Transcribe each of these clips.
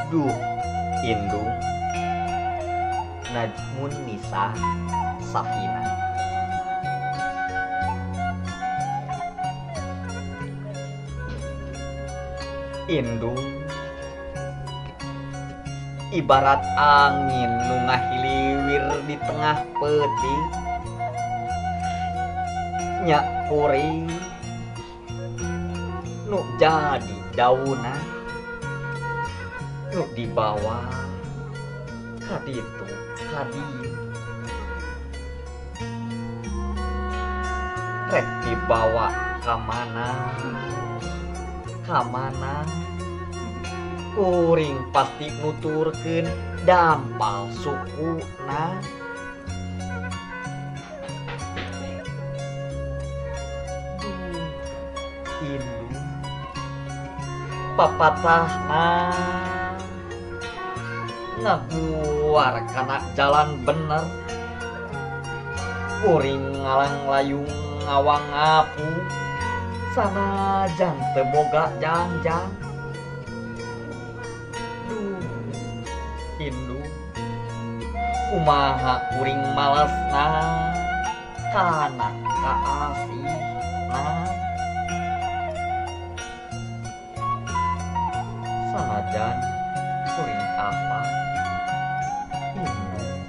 Duh indung Najmun Nisa Safina. Indung ibarat angin nu ngahiliwir di tengah peuting, nya kuring nu jadi dauna nu dibawa kaditu kadieu, rek dibawa ka mana ka mana kuring pasti nuturkeun dampal sukuna. Duh indung papatahna ngaguar kana jalan bener, kuring ngalang layung ngawang ngapu sanajan teu boga jangjang. Duh indung kumaha kuring malesna kana kaasihna, sanajan kuring apa indung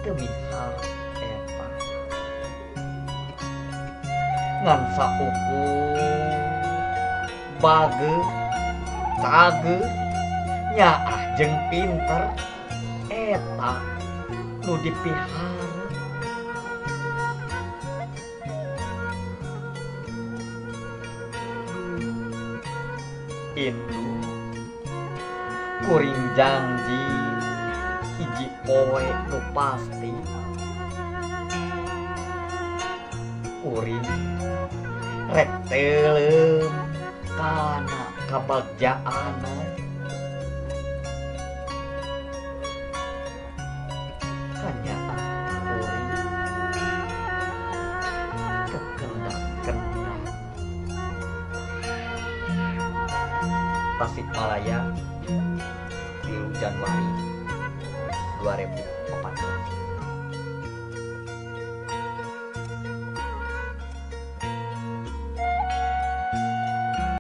teu miharep eta, ngan saukur bageur cageur nyaah jeung pinter eta nu dipiharep. Indung kuring janji hiji poe nu pasti, kuring rek teuleum kana kabagjaanna. Kanyaah kuring kekendak-kendak. Tasikmalaya, 3 Januari 2000.